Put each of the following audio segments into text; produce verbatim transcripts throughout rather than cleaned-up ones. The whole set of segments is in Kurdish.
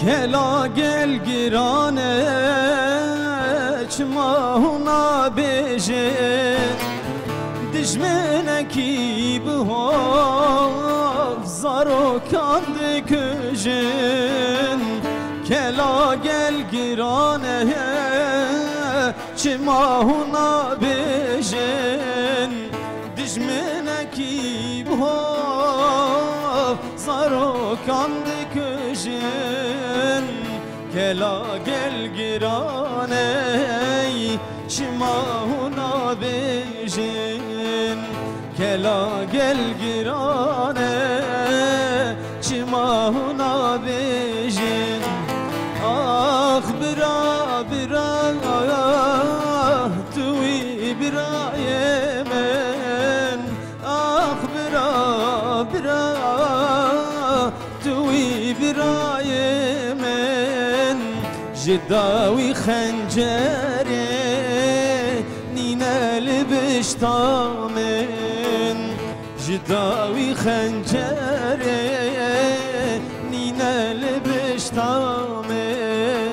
Hela gel giran e, çima hûn nabêjin? Dijminekî bi hov zarokan dikujin. Kela gel giran e, çima hûn nabêjin? Dijminekî bi hov zarokan dikujin. Kela gel giran ey, çima hûn nabêjin? Kela gel giran e, çima hûn nabêjin? Ax bira, bira, tu wî birayê min. Ax bira, bira, tu wî birayê min. Ji dawî xencerê nîne li bişta min. Ji dawî xencerê nîne li bişta min.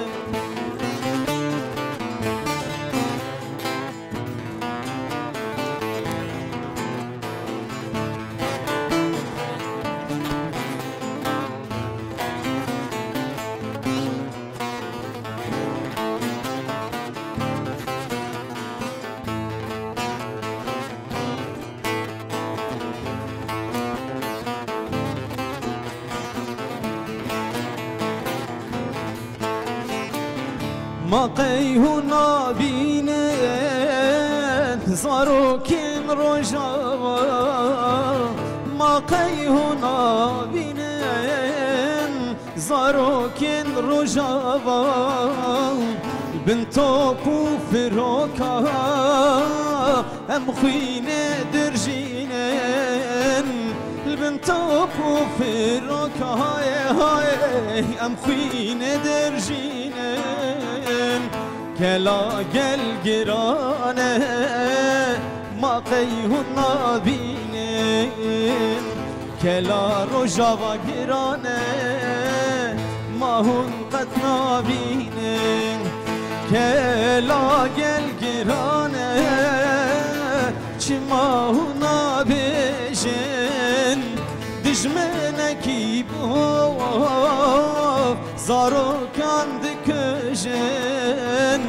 Ma qey hûn nabînin zarokên Rojava? Ma qey hûn nabînin zarokên Rojava? Bin top û firoka em xwînê dirjînin. Li bin top û firoka, hayê, hayê, em xwînê dirjînin. Kela gel giran e, ma qey hûn nabînin? Kela Rojava giran e, ma hûn qet nabînin? Kela gel giran e, çima hûn nabêjin? Dijminekî bi hov zarokan dikujin.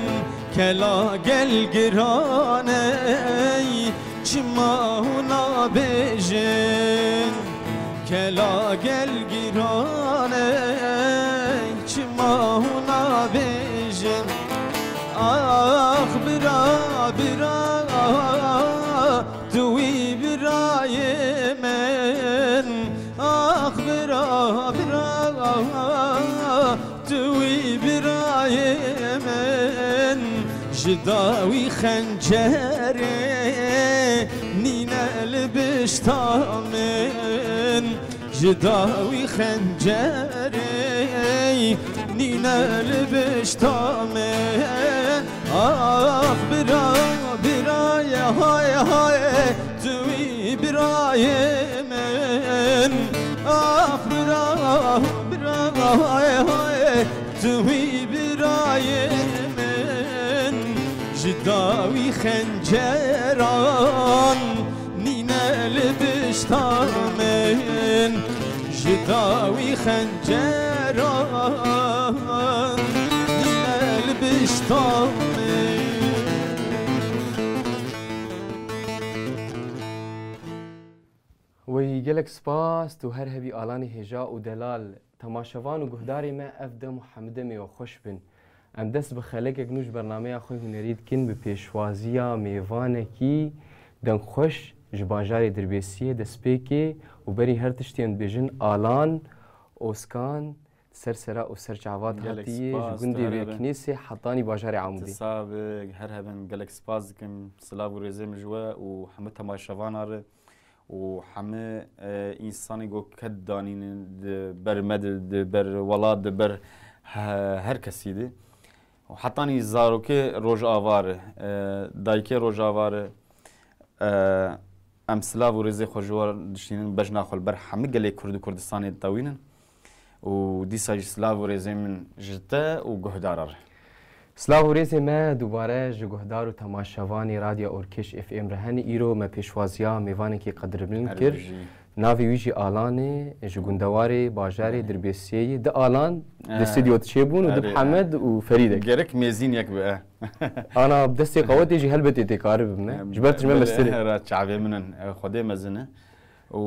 Kela gel giran ey, çima hûn nabêjin? Kela gel giran ey, çima hûn nabêjin? Ax bira, bira, tu wî birayê min. Ax bira, bira, tu wî birayê min. Ji dawî xencerê nîne li bişta min. Ji dawî xencerê nîne li bişta min. Ax bira, bira ye, hay, hay, tu wî birayê min. Ax bira, bira, hay, hay, tu wî birayê min. Ji dawî xenceran nîne li bişta min. Ji dawî xenceran nîne li bişta min. Wey gelek spas, tu her hebî alanê hêja û delal. Temaşevan û guhdarê me, ev dem û hemdemê we xweş bin. Em dest bi xelekek nû ji bernameya xwe hunerî dikin, bi pêşwaziya mêvanekî dengxweş ji bajarê Dirbêsiyê, destpêkê û berî her tiştî em dibêjin Alan Ozkan, ser sera û ser çava hatî, ji gundê Wêknêsê hetanî bajarê Amûdê. Ti sax be, her hebin, gelek spas dikim, silav û rêzê min ji we û hemû temaşevana re. Û hemî, e, însanê ku ked danînin di ber me de, di ber welat, di ber he-, her kesî de. Û hetanî zarokê Rojava re, e, dayikê Rojava re, e, em silav û rêzê xwe ji we dişînin, bejna xwe li ber hemî gelê Kurd û Kurdistanê ditewînin. Û dîsa jî silav û rêzên min ji te û guhdara re. Silav û rêzê me dubare ji guhdar û temaşevanê Radya Orkeş F M re hene. Îro me pêşwaziya mêvanekî qedirmilin Her kir. bijî. Navê wî jî Alan e, ji gundewarê bajarê Belê. Dirbêsiyê ye. Di Alan, di Eh, stûdyo diçêbûn û di erê, Mihemed eh. û Ferîdek. Gerek mêzîn yek be, eh. Ana, bi destê qewetê jî helbetê tê karibim me. Em, Ji ber tu ji me belê, mestir e. Ra çavê min in, eh, Xwedê mezin e. Û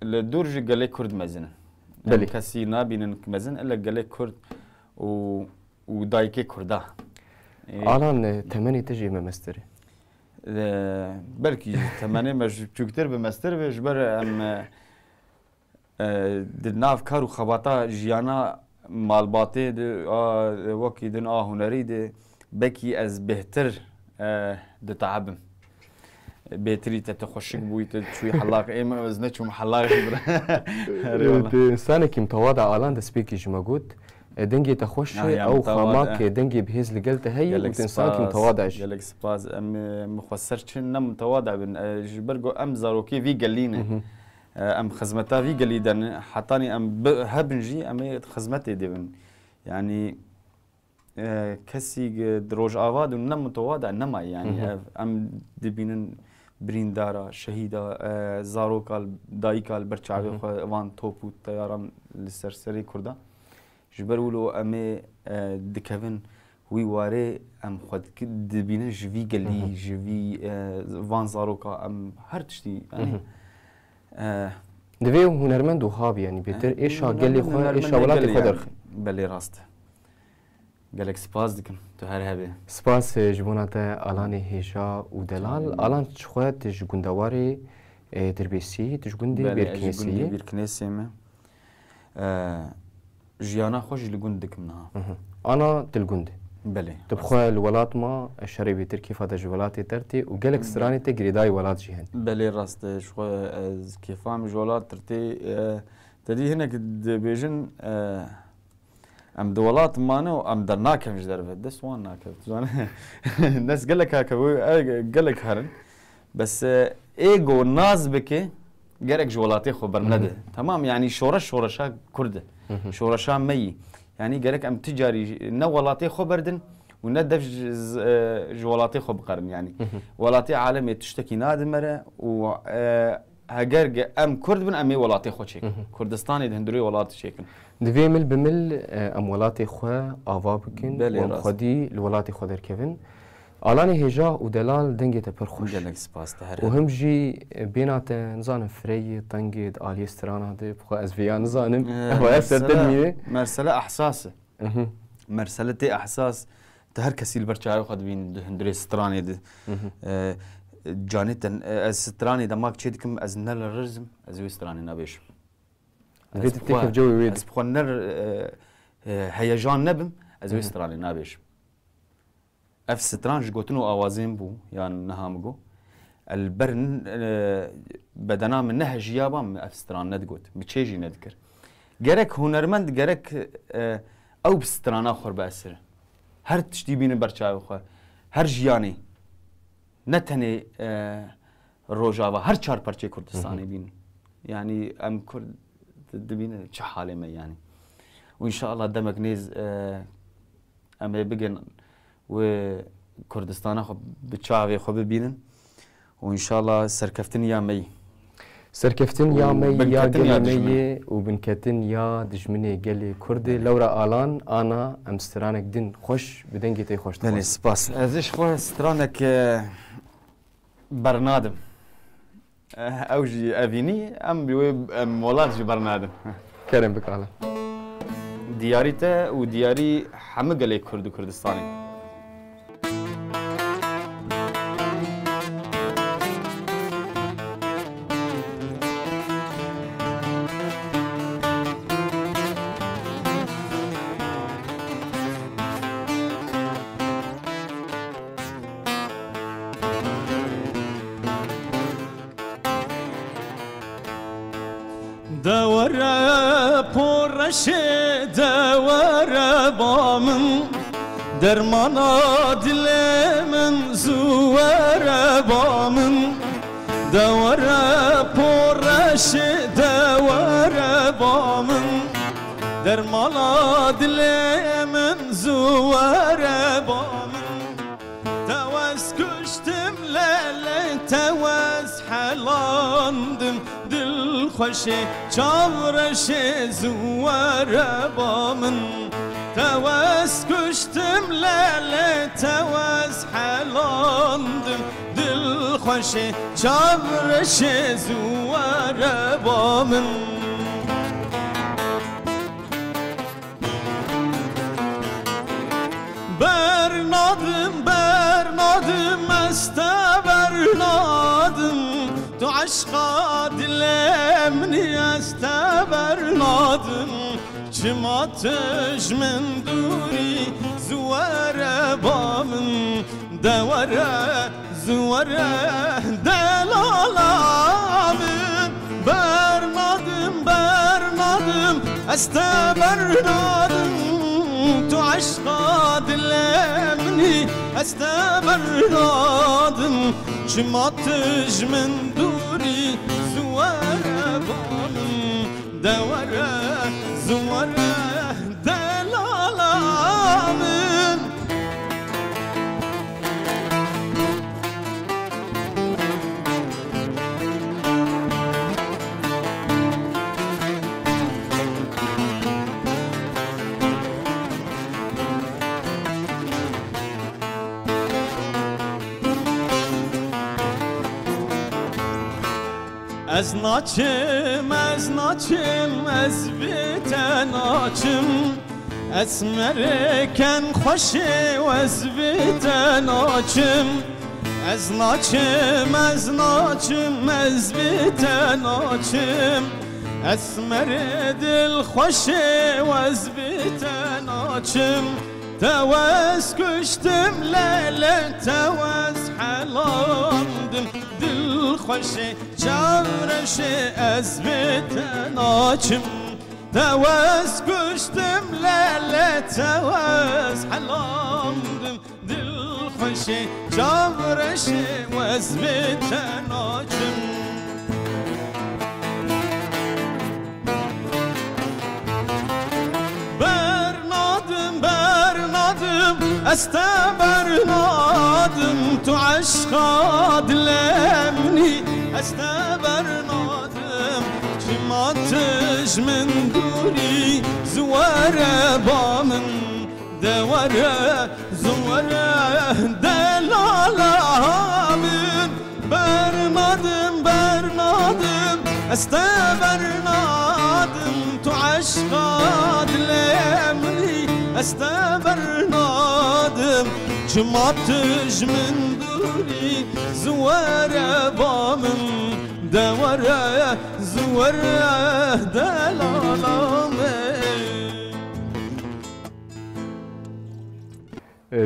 li dûr jî gelê Kurd mezin in. Em Belê. kesî nabînin mezin, ele gelê Kurd û, û dayikê Kurda. Ê, Alan, e, temenê te jî me mestir e. e, belkî temenê me ji biçûktir bi mestir be, ji ber em, e, e, di nav kar û xebata jiyana malbatê de, a, wekî din a hunerî de, belkî ez bêhtir, e, diteebim. Bêtirî te, te xweşik bûyî, te çûyî helaq. Ê min, ez neçûm helaq jî bira. Erê wala. Tu însanekî mitewada Alan destpêkî ji me got. E, dengê te xweş e, Ya, ya, ew mitewada. xamak, e, dengê bihêz li gel te heye û Gelek tu însanekî spas, mitewada jî. gelek spas. Em, e, min xwe ser çi ne mitewada bin. E, ji ber ku em zarokê vî gelî ne. Mhm. E, em xizmeta vî gelî de ne. Hetanî em bi, hebin jî, em ê xizmetê de bin. Yanî, e, kesî di Rojava de ne mitewada nema, yanî, Mhm. ev, em dibînin birîndara, şehîda, e, zaroka, dayika li ber çavê Mhm. xwe van top û teyaran li ser serê Kurda. Ji ber wilo em ê, e, dikevin wî warê, em xwe dik-, dibînin ji vî gelî, Mhm. ji vî, e, van zaroka, em her tiştî, yanî, Mhm. e, Divê hunermend wiha bî, yanî bêtir e, êşa hunermend, gelê xwe, hunermendê êşa welatê gelê, xwe yanî. derxin. Belê rast e. Gelek spas dikim. Tu her hebê. Spas, e, ji bona te Alanê hêja û delal. Amin. Alan, tu ji xwe tu ji gundewarê, e, Dirbêsiyê, tu ji gundê Belê, ez ji Bêrkinêsê gundê yî. Bêrkinêsê me. E, jiyana xwe jî li gund dikim niha. Mhm. Ana, tu li gund. Belê, Tu bi rast. xwe li welat ma, e, şerê bêtir kêfa te ji welatê dertê û gelek Belê. stranê te girêdayî welat jî hene. Belê rast e, ji xwe ez kêfa min ji welat dertê, e, te dî hinek dibêjin, e, Em di welat mane û em dernakevin ji derve. Dest wan nakeve. Tu zanî, dest gelek hake, e, gelek herin. Bes, e, ê go naz bike, gerek ji welatê xwe bernede. Mhm. Temam, yanî şoreş şoreşa Kurd e. Mhm. Şoreşa me yî. Yanî gerek em ti carî ne welatê xwe berdin û ne dev ji, z-, e, ji welatê xwe biqerin yanî. Mhm. Welatê alemê tiştekî nade me re û, e, Heger ge em Kurd bin, em ê welatê xwe çêkin. Mhm. Kurdistanê di hundirê welat çêkin. Divê mil bi mil, e, em welatê xwe ava bikin Belê û em rast. xwedî li welatê xwe derkevin. Alanê hêja û delal, dengê te pir xweş. Gelek spas, te her Û hebî. him jî, e, bêhna te, nizanim, fireyê, tengê, di aliyê strana de, bi xwe ez vêya nizanim. Ee, Ev aya ser te mesele, dimîne. mesele ehsas e. Mhm. Mesele tê ehsas, tu her kesî li ber çavê xwe dibînî di hundirê stranê de. Mhm. E, canê te, e, ez stranê dema çê dikim, ez ne li riz im, ez wê stranê nabêjim. Divê Ez tu bi xwe, têkevcewê wê ez bi xwe ne, e, e, heyejan nebim, ez wê Mhm. stranê nabêjim. Ev stran ji gotin û awazên bû, yan niha min got. El ber, e, bedena min nehejiyaba min ev stran nedigot. Min çê jî nedikir. Gerek hunermend, gerek, e, ew bi strana xwe biesire. Her tiştî bînin ber çavê xwe. Her jiyanê. Ne tenê, e, Rojava, her çar parçeyê Kurdistanê Hı hı. bînin. Yanî em Kurd di-, dibînin çi halê me yanî. Û înşallah demek nêz, e, em ê bigin wê Kurdistana xwe bi çavê xwe bibînin. Û înşallah serkeftin ya me yî. Serkeftin ya Û me yî, ya binketin ya gelê me dijmin. yê û binketin ya dijminê gelê Kurdê. Belê. Lewra Alan, ana em stranek din xweş bi dengê te xweş Belê, dixwazin. spas. Ez ji xwe stranek, e, bernadim. Eh, ew jî evînî, em bi wê, em welat jî bernadin. Kerem bik Alan. Diyarî te û diyarî hemû gelê Kurd û Kurdistanê. De were poreşê, de were ba min, dermana dilê min zû were ba min. De were poreşê, de were ba min, Ermala dilê min ziwere ba min. Tewez kuştim lele tewez helandim. Dilxweşê çavreşê ziwere ba min. Tewez kuştim lele tewez helandim. Dilxweşê çavreşê ziwere ba min. Bernadim, bernadim, ez te bernadim. Tu eşqa dilê min î, ez te bernadim. Çima tu ji min dûrî, ziwere ba min, de were, ziwere, delala min. Bernadim, bernadim, ez te bernadim. Tu eşqa dilê min î, ez te bernadim. Çima tu ji min dûrî, ziwere ba min. De were, ziwere, delala min. Ez naçim, ez naçim, ez bi te naçim. Esmerê ken xweşê, ez bi te naçim. Ez naçim, ez naçim, ez bi te naçim. Esmerê dilxweşê, ez bi te naçim. Tewez kuştim lele, tewez helandim. Dilxweşê çavreşê, ez bi te naçim. Tewez kuştim lele, tewez helandim. Dilxweşê çavreşê, ez bi te naçim. Bernadim, bernadim, ez te bernadim. Tu eşqa dilê min î, ez te bernadim. Çima tu ji min dûrî, ziwere ba min, de were, ziwere, delala min. Bernadim, bernadim, ez te bernadim. Tu eşqa dilê min î, ez te bernadim. Çima tu ji min dûrî, ziwere ba min, de were, ziwere, delala min.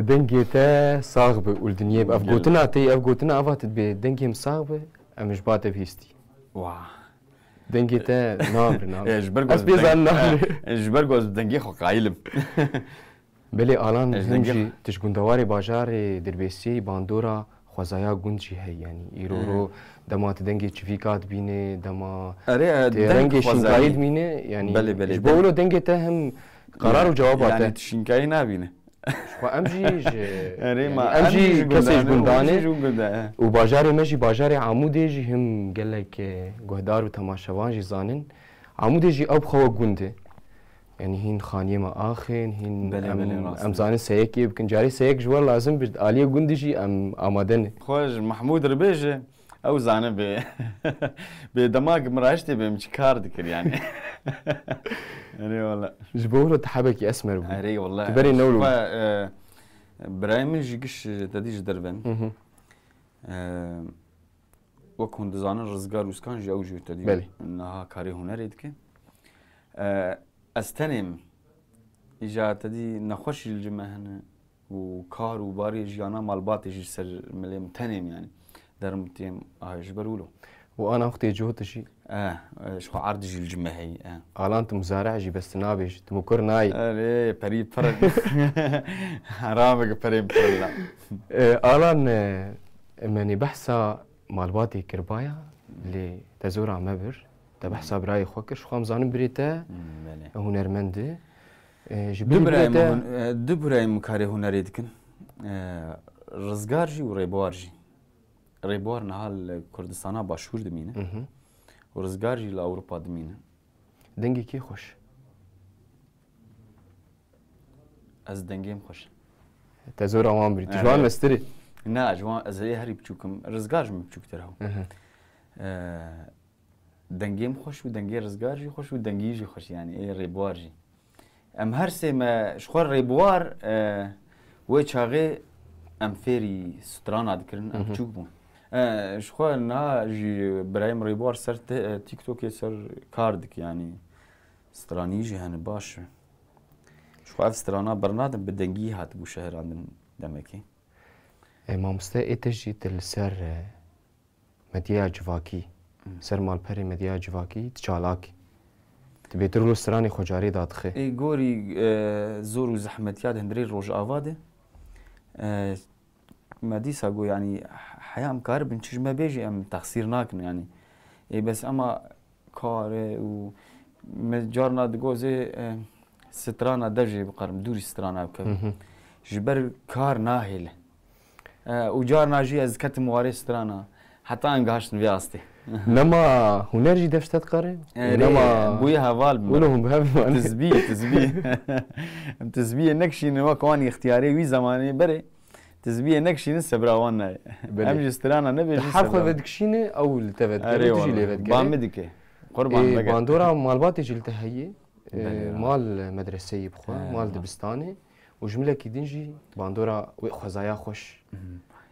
Dengê te sax bi û li dinyê bi. Ev gotina te, ev gotina ava te dibe, dengê min sax bi, em ji ba te bihîstî. Wah. Dengê te namre, namre. E, ji ber Ez pê zanim namre. E, ji ber ku ez bi dengê xwe qayil im. Belê Alan, him jî tu ji gundewarê bajarê Dirbêsiyê bandora xwezaya gund jî heye, yanî îro ro dema tu dengê çivîka dibînê, dema Erê, e, tu deng rengê xwezayî. Şînkayî dibînê, yanî Belê, belê, ji bo deng. Wilo dengê te him qarar û cewaba te. Yanî tu şînkayî nabîne. Ji xwe em jî ji, Erê, yanî ma em em jî jî ji kesê ji gundan e, gundan e. Hûn jî ji gundan e. Û bajarê me jî, bajarê Amûdê jî him gelek, e, guhdar û temaşevan jî zanin. Amûdê jî ew bi xwe wek gund e. Yanî hîn xaniyê me axin, hîn Belê, em, belê, rast em e. Zanin seyekê bikin. Carê seyek ji we lazim bi aliyê gundî jî em amade ne. Xwe ji Mahmûd re bêje, ew zane bê, bê dema ku min rahiştê bê min çi kar dikir yani. Erê wala. Ji bo wilo tu hebekî esmer bû. Erê wala. Tu berê newlo. Xwe, e, birayê min jî giş, e, te dî ji derve ne. Hı hı. E, Wek hûn dizanin, Rizgar Ûskan jî ew jî te dî Belê. Niha karê hunerê dike. E, ez tenê me. Îja te dî nexweşî li cem me hene û kar û barê jiyana malbatê jî ser milê min tenê me yani. Derim têm, a, ji ber wilo. Û ana wextê cihû tu jî? E, e, ji xwe erd jî li cem me heyî, e. Alan tu muzare jî bes tu nabêjî, tu mukur nayî. Erê, perî pir. Herameke perê pir la. E, Alan, e, me nê behsa malbatê kiribaya, lê te zora me bir. Te behsa birayê xwe kir, ji xwe em zanin birê te Belê. hunermend e. E, ji Du birî birayê birê min te hun- e, du birayê min karê hunerê dikin. E, Rizgar jî û Rêbuar jî. Rêbuar niha li Kurdistana Başûr dimîne. Mhm. Û Rizgar jî li Ewropa dimîne. Dengê kê xweş? Ez dengê min xweş. Te zor awan birî. Tu ji Evet. wan mestir î. Na, ji wan ez ê herî biçûk im. Rizgar ji min biçûktir e. Mhm. E, Dengê min xweş û dengê Rizgar jî xweş û dengî jî xweş, yanî ê Rêbuar jî. Em her sê me ji xwe Rêbuar, e, wê çaxê em fêrî strana dikirin, em Mhm. biçûk bûn. E, ji xwe niha jî birayê min Rêbuar ser te- e, TikTokê ser kar dik, yanî stranî jî hene baş. Ji xwe ev strana bernadin, bi dengî hatibû şehrandin demekê. E, mamoste, ê te jî tu li ser, e, medyaya civakî, ser malperê medyaya civakî tu çalak î. Tu bêtir wilo stranê xwe carê dadixî. Ê gorî, e, zor û zehmetiya di hundirê Rojava de, e, me dîsa got, yanî, heya em karibin çi ji me bêjî, em texsîr nakin, yanî. Ê bes ema kar e û me carna digot ez ê, e, strana dev jê bikarim, dûrî strana bikevim. Mhm. Ji ber kar nahêle. E, û carna jî ez ketim warê strana. Heta em gihiştin vê astê. Nema huner jî dev ji te dikare? Erê, Nema bûye heval bim. Wilo hûn bi hev mane. Tizbiyê, tizbiyê. Em tizbiyê nekişînin wek wan îxtiyarê wî zemanê berê. Tizbiyê nekişînin sebra wan nayê. Belê. Em ji strana nebêjin Her xwe sebra. Vedikişîne, ew li te vedikere, Erê tu jî lê wala. vedikere. Ba min dike. Qurban Ê, veke. bandora malbatê jî li te heye. Belê, Ê, ha. Mal medreseyê bixwe, He, mal ha. Dibistanê û ji milekî din jî bandora wê xwezaya xweş.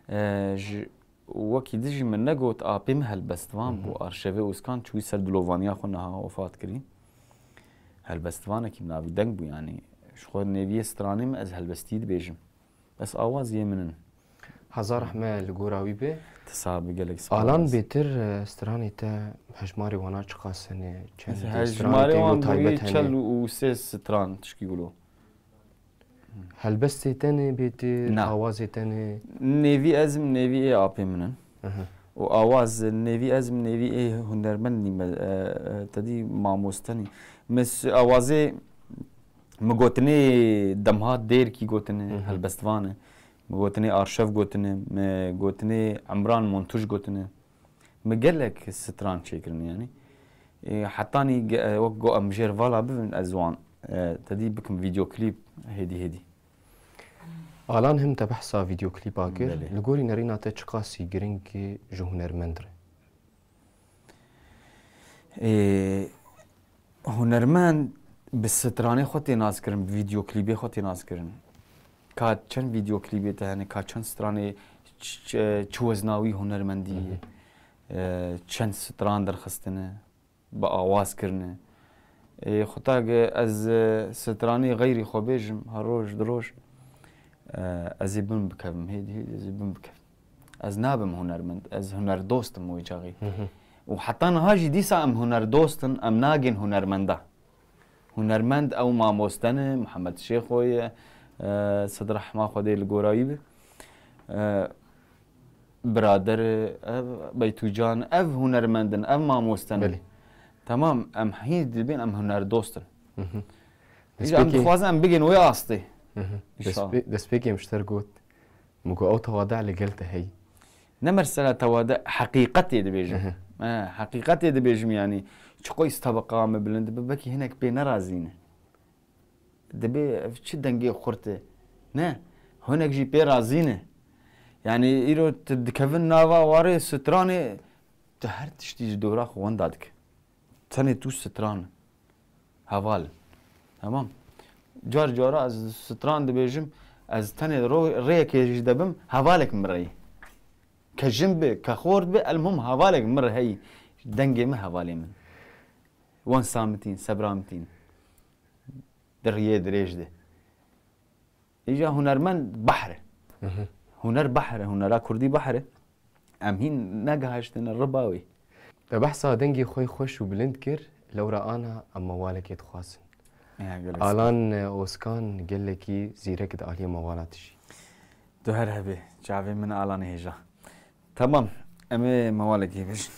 E, ji wekî din jî min negot, apê min helbestvan bû, Mhm. arşevê Oskan çûyî ser dilovaniya xwe, niha wefat kirî. Helbestvanekî bi navî deng bû, yanî ji xwe nêviyê stranê min ez helbestî dibêjim. Bes awaz yê min in. Hezar rehme li gora wî be. Ti sax bi, gelek spas. Alan bêtir, e, stranê te hejmarê wana çiqas hene? Çend Hejmarê stranê te wan wilo taybet bûyî çel hene? û sê stran tişkî wilo. Helbestê te ne bêtir, Na. Awazê te ne? Nêvî ez im, nêvî ê apê min in. Aha. Û awaz nêvî ez im, nêvî ê hunermend nîme, e, e, te dî mamoste nî. Min s- awazê, min gotinê Demha Dêrkî gotine, Hı hı. helbestvan e. Min gotinê Arşev gotine, min gotinê Emran Montuj gotine. Min gelek stran çêkirin, yanî. E, hetanî ge- e, wek got em jêr vala bibin, ez wan, e, te dî bikim vîdeoklîp hêdî hêdî. Alan him te behsa vîdeoklîpa kir. Belê. Li gorî nerîna te çiqasî giring e ji hunermend re? Ê, hunermend bi stranê xwe tê naskirin, bi vîdeoklîbê xwe tê naskirin. Ka çend vîdeoklîbê te hene, ka çend stranê ç- ç- çi wezna wî hunermendî ye, e, çend stran derxistine, bi awaz kirine. Ê, xwe ta ge ez, e, stranê xeyrî xwe bêjim, her roj, du roj, e, ez ê bin bikevim, hêdî hêdî ez ê bin bikevim. Ez nabim hunermend, ez hunerdost im wê çaxê. Û heta niha jî dîsa em hunerdost in, em nagên hunermenda. Hunermend ew mamoste ne, Mihemed Şêxo ye, e, sid rehma Xwedê li gora wî be. E, birader, ev Beytûcan, ev hunermend in, ev mamoste ne. Belê. Temam, em hîn dibên em hunerdost in. Hı hı. Îja em Destpêkê- dixwazin em bigên wê astê. Hı hı. İnşallah. Destpê- Destpêkê em ji te re got. Min got ew tewade li gel te heye. Ne mesela tewade, heqîqetê dibêjim. Hı hı. He, heqîqetê dibêjim yanî. Çiqo îstebeqa me bilind dibe, belkî hinek pê nerazî ne. Dibê ev çi dengê xurt e? Ne. Hinek jî pê razî ne. Yanî îro tu dikevin nava warê stranê, tu her tiştî ji dora xwe wenda dike. Tenê tu stran. Heval. Tamam. Car cara ez stran dibêjim, ez tenê ro- rêyekê jî debim, hevalek min re ye. Ke jin be, ke xort be, elmuhim hevalek min re heyî. Dengê min hevalê min. Wensa min tîn, sebra min tîn. Di riyê dirêj de. Îja hunermend behr e. Hı hı. Huner behr e, hunera kurdî behr e. Em hîn negihiştine riba wê. Te behsa dengê xwe xweş û bilind kir, lewra ana em mewalekê dixwazin. Ya, gelek spas. Alan, e, Oskan gelekî zîrek di aliyê mewala tijî. Tu her hebê, çavê min Alanê hêja. Tamam, em ê mewalekê bêjin.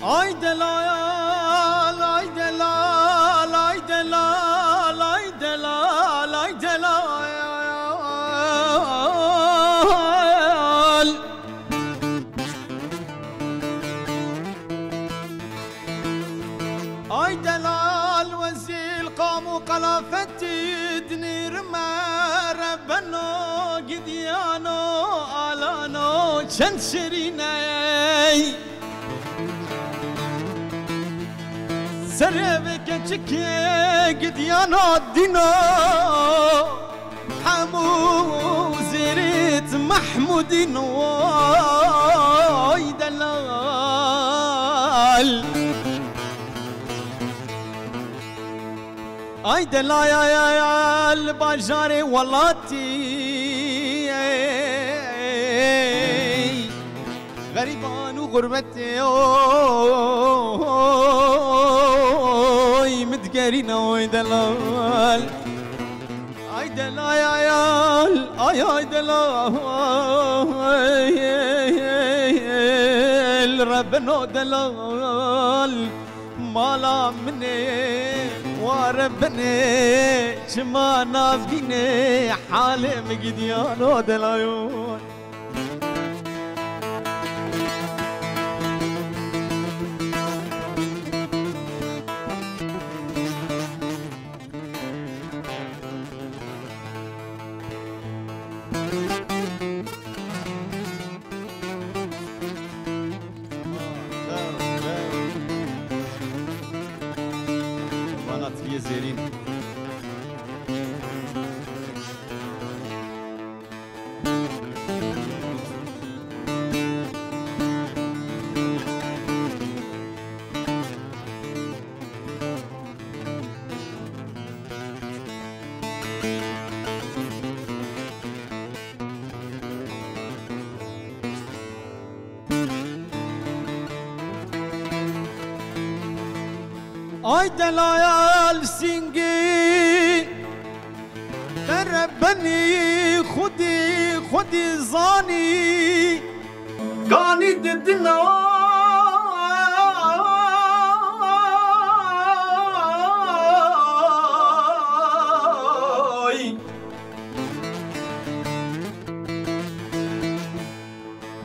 Ay delal, ay delal, ay delal, ay delal, ay delal. Ay delal, wezîl qam û qelafetî dinêrime rebeno gidiyano alano çend şirîney. Serê vê keçikê gidiyana dîno hemû zêrêt Mehmûdîn way delal. Ay delal, ay, ay, ay, li bajarê welatî, ey, xerîban û xurbetê, oy, min digerîne, oy delal. Ay delal, ay, ay, ay, ay delal, rebeno delal. Mala min ê, ware binê, çima navînê halê min gidiyano delayon. Vana tiriyê zêrîn. Ay delal singî, te rebenî xwedî, xwedî zanî. Kanî didina.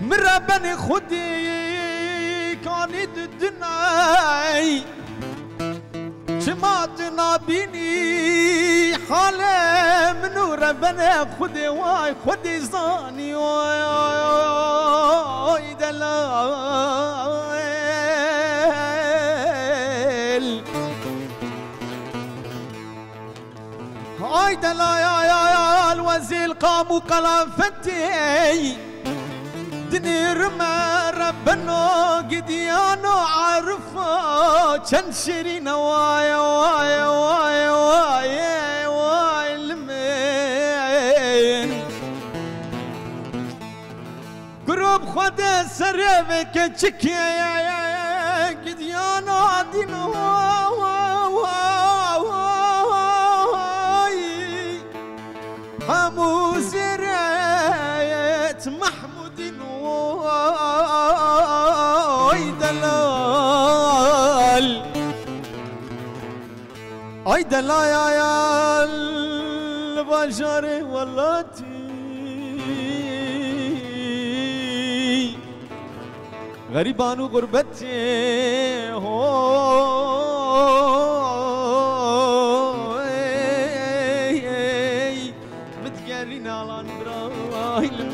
Min rebenê xwedî kanî didiney. Çima tu nabînî halê min û rebenê xwedê way xwedê zanî way delal. Ay delal, ay, ay, ay, wezîl qam û qelafetê. Dinêrime rebeno gidiyano arifa çend şirîne waye, waye, waye, waye, waye li min. Gurûb xwe de serê vê keçikê gidiyana dîn way. Hemû zêrêt Mehmûdîn way delal. Ay delal, ay, ay, li bajarê welatî, xerîban û xurbetê, ho, ey, ey, min digerîne alan birayê min.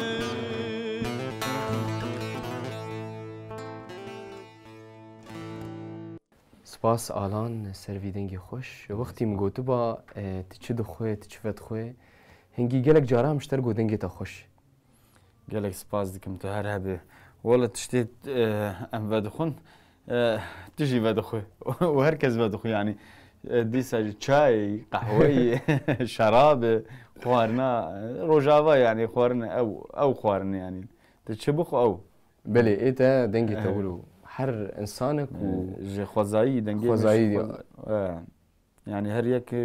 Spas Alan, ser vî dengê xweş. Wextî min gotiba, e, tu çi dixwe, tu çi vedixwe, hingî gelek cara min ji te re got dengê te xweş. Gelek spas dikim, tu her hebî. Wele tiştê, e, em vedixwin, e, tu jî vedixwe. Û her kes vedixwe, yanî, e, dîsa jî çay, qehweyî, şerabê, xwarina, e, rojava, yanî xwarin ew, ew xwarin, yanî. Tu çi bixwe ew. Belê, ê te dengê te Eh. wilo. Her insanek û Eh, ji xwezayî dengê xwezayî min ji xwez-, eh, yani her yek, eh,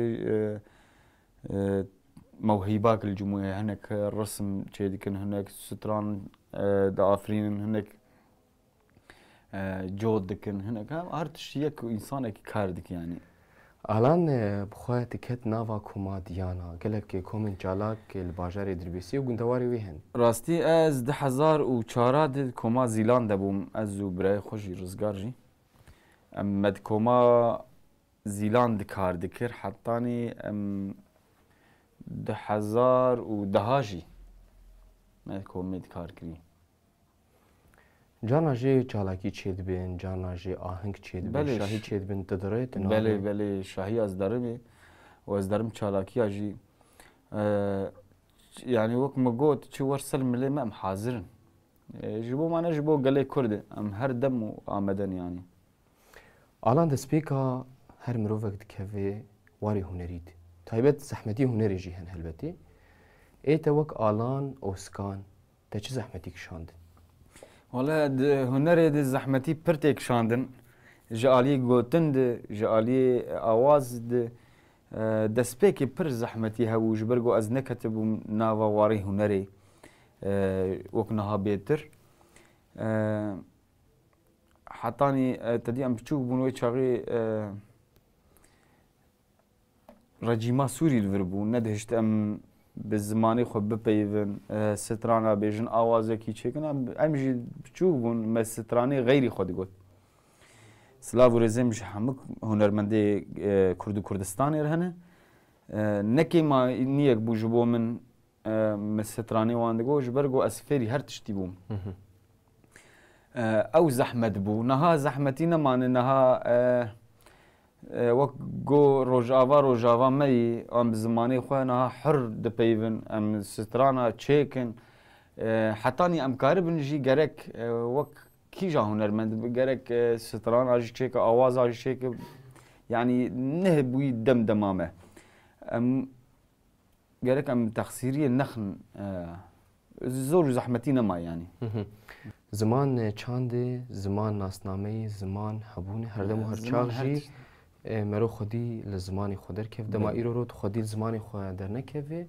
eh, mewhîbak li cumû ye. Hinek resim çêdikin, hinek stran, eh, diafirînin, hinek e, cot dikin, hinek. Her tiştî yek însanekî kar dike yanî. Alan, e, bi xwe diket nava koma Diyana. Gelek komên çalak, e, li bajarê Dirbêsiyê û gundewarê wê hene. Rastî, ez du hezar û çar de koma Zîlan de bûm, ez û birayê xwe jî, Rizgar jî. Em me di koma Zîlan di kar dikir, hetanî em du hezar û deh jî me di komê di kar kirî. Carna jî çalakî çêdibin, carna jî aheng çêdibin, Belê, şahî ş- çêdibin, tu dirê, tu Belê, nabê. Belê, şahî ez derimê û ez derim çalakiya jî. E, yanî wek min got, çi wer ser milê me em hazir in. E, ji bo me ne ji bo gelê Kurd e, em her dem û amade ne yanî. Alan destpêka her mirovek dikeve warê hunerî de. Taybet zehmetî hunerê jî hene helbetî. Ê te wek Alan Ozkan, te çi zehmetî kişandin? Wele di hunerê de zehmetî pir tê kişandin. Ji aliyê gotin de, ji aliyê awaz de, e, destpêkê pir zehmetî hebû, ji ber ku ez neketibûm nava warê hunerê, e, wek niha bêtir. E, hetanî, e, te dî em biçûk bûn wê çaxê, e, Recîma Sûrî li vir bû, nedihişt em bi zimanê xwe bipeyivin, e, strana bêjin, awazekî çêkin. Em, em jî biçûk bûn, me stranê xeyrî xwe digot. Silav û rêzê min ji hemû hunermendê, e, Kurd û Kurdistanê re hene. E, ne kêmaniyek bû ji bo min, e, min stranê wan digot, ji ber ku ez fêrî her tiştî bûm. E, ew zehmet bû. Niha zehmetî nemane, niha, e, e, wek ku Rojava, Rojava me yî, em bi zimanê xwe niha hur dipeyivin, em strana çêkin. E, hetanî em karibin jî gerek, e, wek kîja hunermend, gerek, e, strana jî çêke, awaza jî çêke, yanî nehbûyî dem dema me. Em gerek em texsîriyê nexin, e, zor û zehmetî nema yanî. Hı hı. Ziman, e, çandê, ziman nasnameyê, ziman hebûnê, her dem û her çax jî, e, mero xwedî li zimanê xwe derkev. Dema Belê. îro ro tu xwedî li zimanê xwe dernekevê,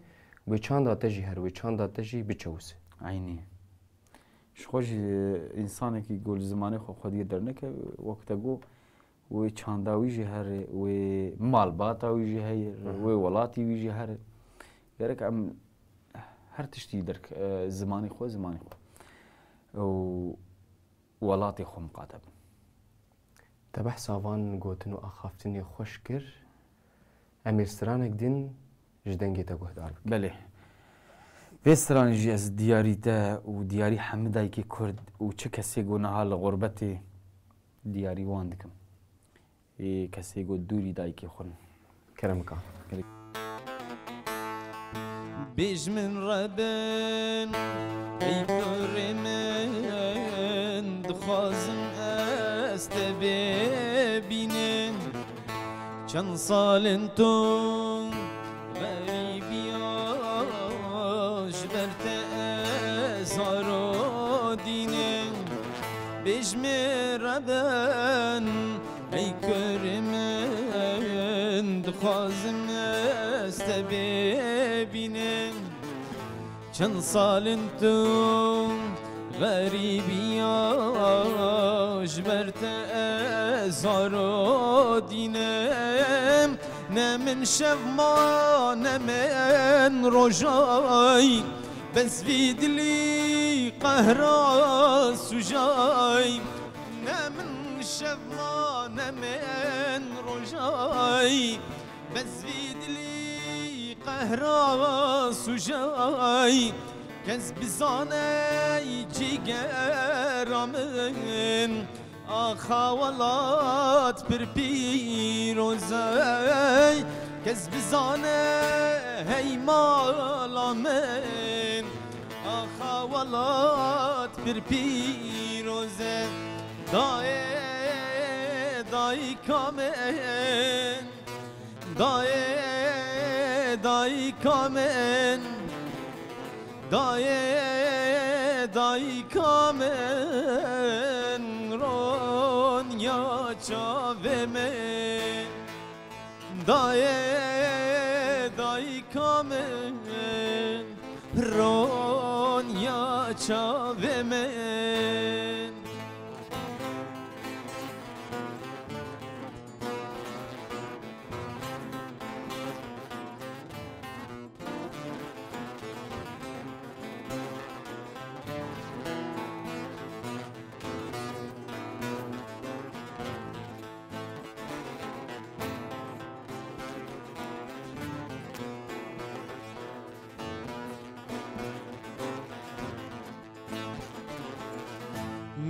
wê çanda te jî her, wê çanda te jî biçewise. Eynî. Ji xwe jî, e, însanekî ku li zimanê xwe xwedî dernekeve, wek te got, wê çanda wî jî here, wê malbata wî jî heye, Hı hı. wê welatî wî jî here. Gerek em her tiştî derk, e, zimanê xwe, zimanê xwe û welatê xwe miqate bin. Te behsa van gotin û axaftinê xweş kir. Em ê stranek din ji dengê te guhdar bikin. Belê. Vê stranê jî ez diyarî te û diyarî hemî dayikê Kurd û çi kesê ku niha li xurbetê diyarî wan dikim. Ê kesê ku dûrî dayikê xwe ne. Kerem ka. Bêj min rebin, ey kurê min, dixwazim ez te bibînim. Çend sal in tu xerîbiya, ji ber te ez zaro dînim. Bêj min rebin, ey kurê min, dixwazim ez te bibînim. Çend sal in tu xerîbiya, ji ber te ez zaro dînim. Ne min şev ma, ne min rojay, bes vî dilî qehra sûcay. Ne min şev ma, ne min rojay, bes vî dilî qehra sûcay. Kes bizane cîgera min, axa welat pir pîroz e. Kes bizane hey mala min, axa welat pir pîroz e. Dayê dayika min, dayê dayika min, dayê dayika min, ronya çavê min. Dayê dayika min, ronya çavê min.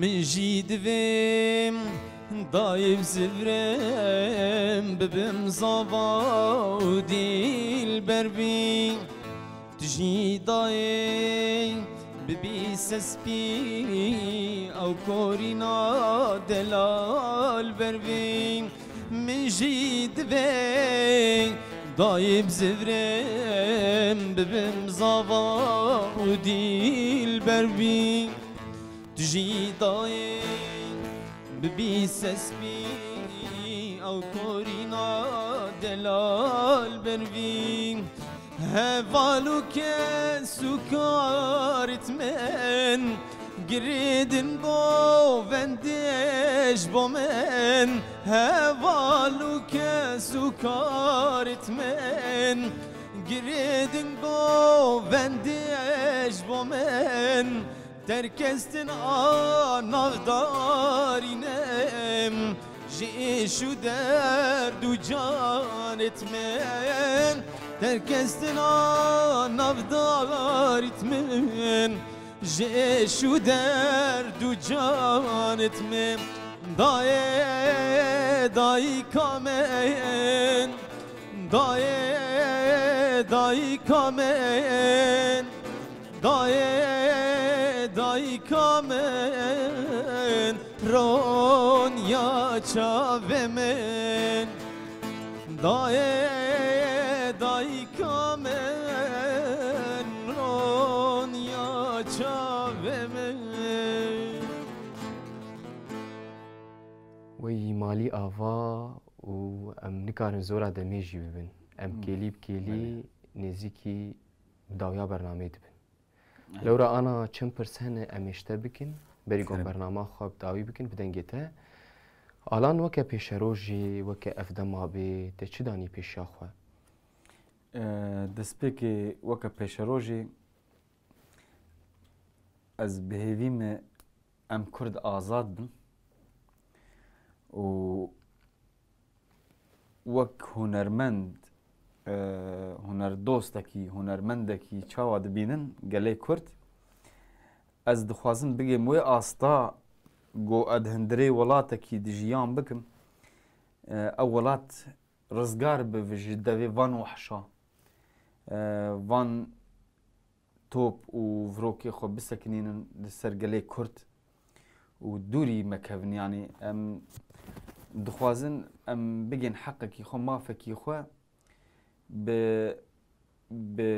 Min jî divê dayê bi zivrem bibim zava û dîlber bî. Tu jî dayê bibî sespî ew korîna delal ber bî. Min jî divê dayê bi zivrem bibim zava û dîlber bî. Tu jî dayê bibî sespî ew korîna delal ber bî. Heval û kes û karit min, girêdin govendê ji bo min. Heval û kes û karit min, girêdin govendê ji bo min. Terkestin a navdarînim, ji êş û derd û canêt min. Terkestin a navdarît min, ji êş û derd û canêt min. Dayê dayika min, dayê dayika min. Dayê dayika min, roniya çavê min. Dayê dayika min, roniya çavê min. Wey malî ava û em nikarin zora demê jî bibin. Em Hmm. kêlî bi kêlî Belê. nêzîkî dawiya bernameyê dibin. Lewra ana çend pirs hene em ê ji te bikin, berî ku em Kerem. bernama xwe bi dawî bikin, bi dengê te. Alan weke pêşerojê, weke ev dema bê, te çi danî pêşiya xwe? Eee, destpêkê weke pêşerojê ez bi hêvî me em Kurd azad bin û wek hunermend, e, hunerdostekî, hunermendekî çawa dibînin gelê Kurd? Ez dixwazim bigêm wê asta ku ez di hundirê welatekî dijiyan bikim, e, ew welat rizgar bibe ji devê van wehşa, e, van top û virokê xwe bisekinînin li ser gelê Kurd û dûrî mekevin. Yanî em dixwazin em bigên heqekî xwe, mafekî xwe bi, bi,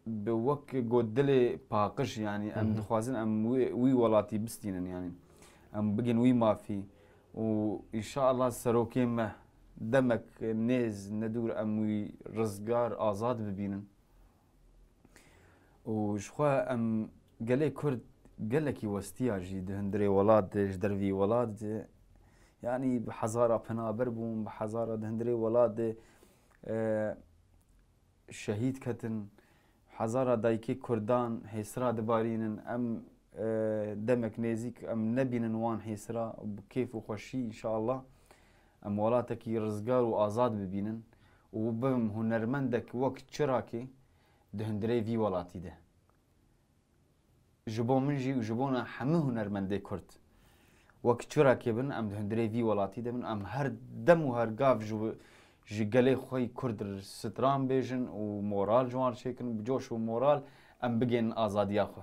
bi wek got dilê paqij, yanî em Hı hı. dixwazin em wî, wî welatî bistînin, yanî em bigên wî mafî û înşallah serokê me demek nêz nedûr em wî rizgar, azad bibînin. Û ji xwe em gelê Kurd gelekî westiya jî di hundirê welat de, ji dervî welat de, yanî bi hezara penaber bûn, bi hezara di hundirê welat de, e, şehîd ketin, hezara dayikê Kurdan hêsira dibarînin. Em, e, demek nêzîk em nebînin wan hêsira, bi kêf û xweşî înşallah em welatekî rizgar û azad bibînin û bibim hunermendek wek Çirakê di hundirê vî welatî de. Ji bo min jî û ji bona hemû hunermendê Kurd. Wek Çirakê bin, em di hundirê vî welatî de bin, em her dem û her gav ji, ji gelê xwe yî Kurd re stran bêjin û moral ji wan çêkin, bi coş û moral em bigênin azadiya xwe.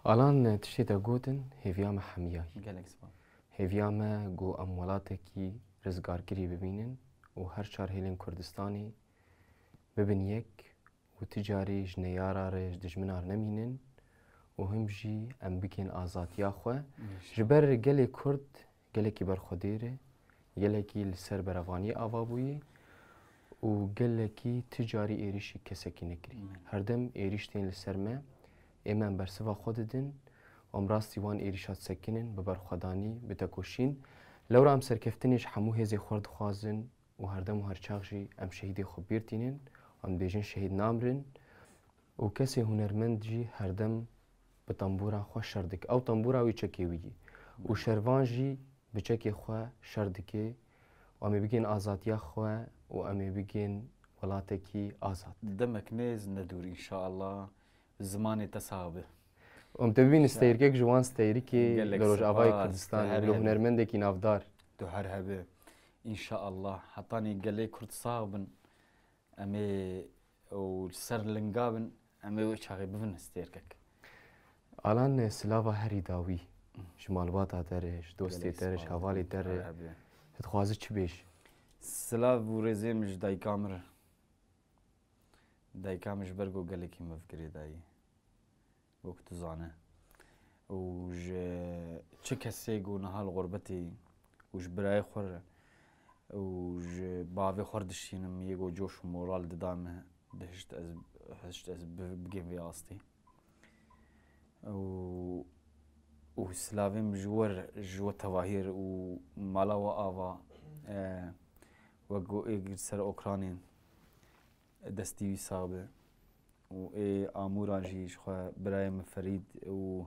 Alan, tiştê te gotin, hêviya me hemiya yî. Gelek spas. Hêviya me ku em welatekî rizgarkirî bibînin û her çar hêlên Kurdistanê bibin yek û ti carî ji neyara re, ji dijmina re nemînin û him jî em bikên azadiya xwe. Ji ber gelê Kurd gelekî berxwedêr e, gelekî li ser berevaniyê ava bûye û gelekî ti carî êrîşî kesekî nekirî. Herdem êrîş tên li ser me, ê me em bersiva xwe didin û em rastî wan êrîşa disekinin bi berxwedanî, bi tekoşîn. Lewra em serkeftinê ji hemû hêzê xwe re dixwazin û herdem û her çax jî em şehîdê xwe bîr tînin, em dibêjin şehîd namrin û kesê hunermend jî herdem bi tembûra xwe şer dike. Ew tembûra wî çekê wî ye û şervan jî bi çekê xwe şer dike û em ê bigên azadiya xwe û em ê bigên welatekî azad. Demek nêz nedûr înşallah. Zimanê te sax be. Em te bibînin steyrekek ji wan steyrekê Gelek li Rojavayê spas, Kurdistanê, her li hebî. Hunermendekî navdar. Tu her hebî. Înşaallah. Hetanî gelê Kurd sax bin. Em ê û li ser linga bin. Em ê wê çaxê bibin steyrekek. Alan, e, silava herî dawî. Ji malbata te re, ji dostê Gelek te re, ji spas, hevalê te re. Her hebî. Tu dixwazî çi bêjî? Silav û rêzê min ji dayika min re. Dayika min ji ber ku gelekî min girêdayî. Wek tu zane. Û ji çi kesê ku niha li xurbetê û ji birayê xwe re û ji bavê xwe re dişînim, yê ku coş û moral dida min, dihişt ez, hişt ez bi-, bigêm vê astê. Û, û silavê min ji we re, ji we tevahî re û mala we ava, e, wek ku ê li ser okranên destî wî sax be. Û ê Amûran jî ji xwe birayê min Ferîd û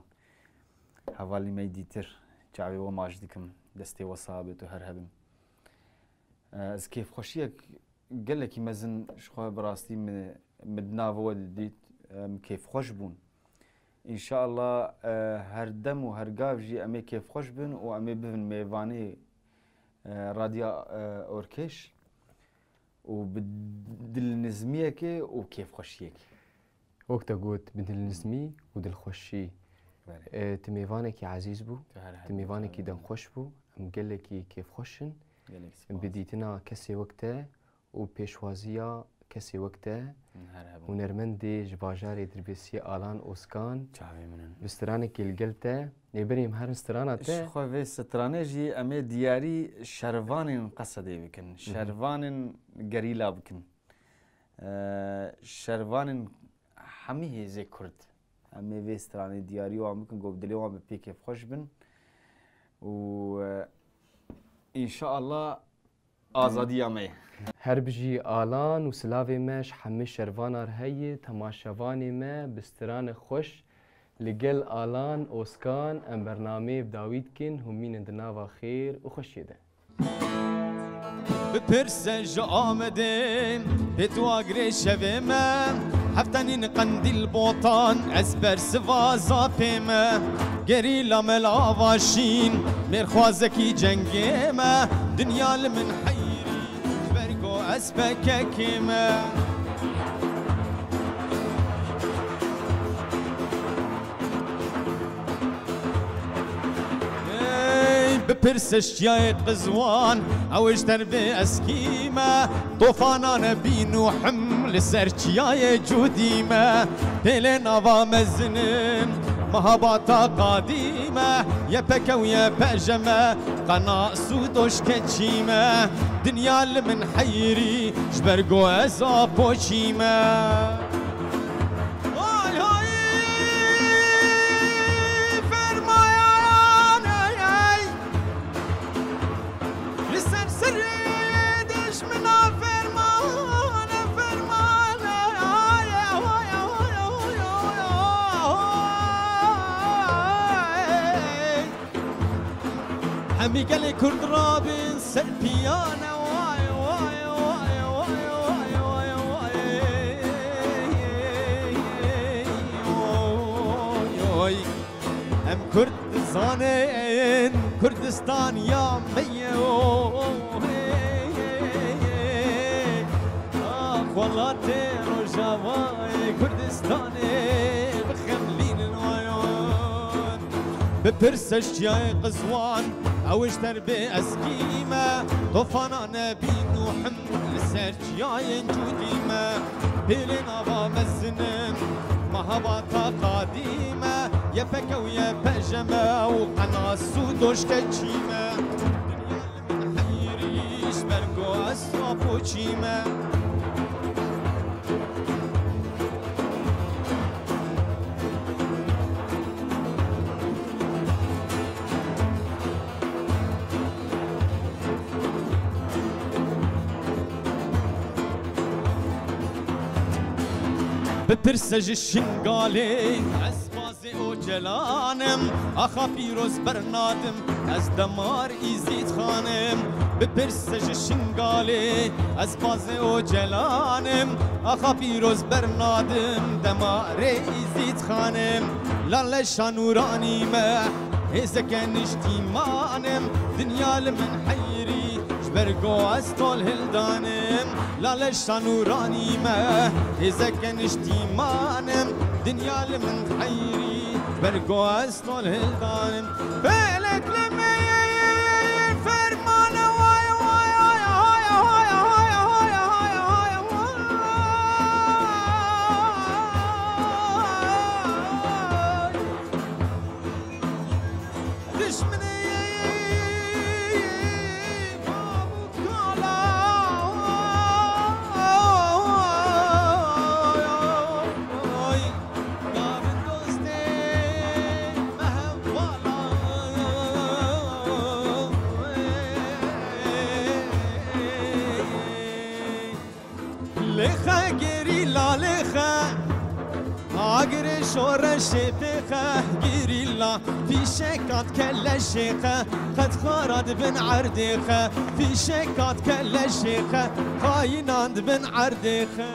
hevalî me yî dîtir çavê we maç dikim. Destê we sax be, tu her hebin. E, ez kêfxweşiyek gelekî mezin ji xwe bi rastî min, min di nav we didît, em kêfxweş bûn. Înşallah, e, her dem û her gav jî em ê kêfxweş bin û em ê bibin mêvanê, e, Radya, e, Orkêş û bi dilnizmiyekê û kêfxweşiyekê. Wek te got, bi dilnizmî û dilxweşî. Belê. E, tu mêvanekî ezîz bû, Tu her tu hebî mêvanekî çawa. demxweş bû. Em gelekî kêfxweş in. Gelek spas. Bi dîtina kesê wek te û pêşwaziya kesê wek te, Her hebû. hunermendê ji bajarê Dirbêsiyê Alan Oskan, Çavê min in. bi stranekê li gel te. Ê berê em herin strana te. Ji xwe vê stranê jî em ê diyarî şervanên Qesedê bikin. Hı hı. Şervanên gerîla bikin. Ee, şervanên hemî hêzê Kurd. Em ê vê stranê diyarî wan bikin, ku bi dilê wan bi pê kêfxweş bin. Û, e, înşaallah azadiya me ye. Her bijî Alan û silavê me ji hemî şervana re heye, temaşevanê me bi strane xweş li gel Alan Oskan em bernameyê bi dawî dikin, hûn mînin di nava xêr û xweşiyê de. Bipirse ji Amedê, pê tu agirê şevê me. Heftenîn qendîl botan, ez bersiva zapê me. Gerîla me li ava şîn, mêrxwazekî cengê me. Dinya li min heyrî, ji ber ku ez pekekê me. Ey, bipirse ji çiyayê Qizwan, ew ji derbê eskî me. Tofana nebî Nûhim li ser çiyayê Cûdî me. Pêlê nava mezin in, mehabata qadî me. Y P K û Y P J me, qena sûd û şkeçî me. Dinya li min heyrî, ji ber ku ez apoçî me. Hay hay, fermayan, hey, hey. Li ser serê dijmina ferman, ferman, hey, hey, hey, hey, hey, hey. Hemî gelê Kurd rabin ser piyane, way, way, way. Em Kurd dizanin, Kurdistan ya me ye, oh, hey, hey, hey. Ah, welatê Rojavayê Kurdistanê bixemlînin, way, way. Bipirse ji çiyayê Qizwan, ew ji derbê eskî me. Tofana nebî Nûhim li ser çiyayên Cûdî me. Pêlê nava mezin in, mehabata qadî me. Y P K û Y P J me û qena sûd û şkeçî me. Dinya li min heyrî, ji ber ku ez apoçî me. Bipirse ji Şingalê, ez Qazê Ocalan im, axa pîroz bernadim, ez demar Îzîd Xan im. Bipirse ji Şingalê, ez Qazê Ocalan im, axa pîroz bernadim, demarê Îzîd Xan im. Lale şanûranî me, hêzeke niştîmanim, dinya li min heyrî, ji ber ku ez tol hildanim. Lale şanûranî me, hêzeke niştîmanim, dinya li min heyrî, ji ber ku ez tol hildanim. Felek li me fermane, way, way, way, hay, hay, hay, hay, hay, hay, hay, way. Dişminê babûkala, navin dostê me hevala. Lêxe gerîla lêxe, agirê şoreşê têxe, gerîla fîşeka dike leşê xe, qet xwara dibin erdê xe, fîşeka dike leşê xe, xayînan dibin erdê xe.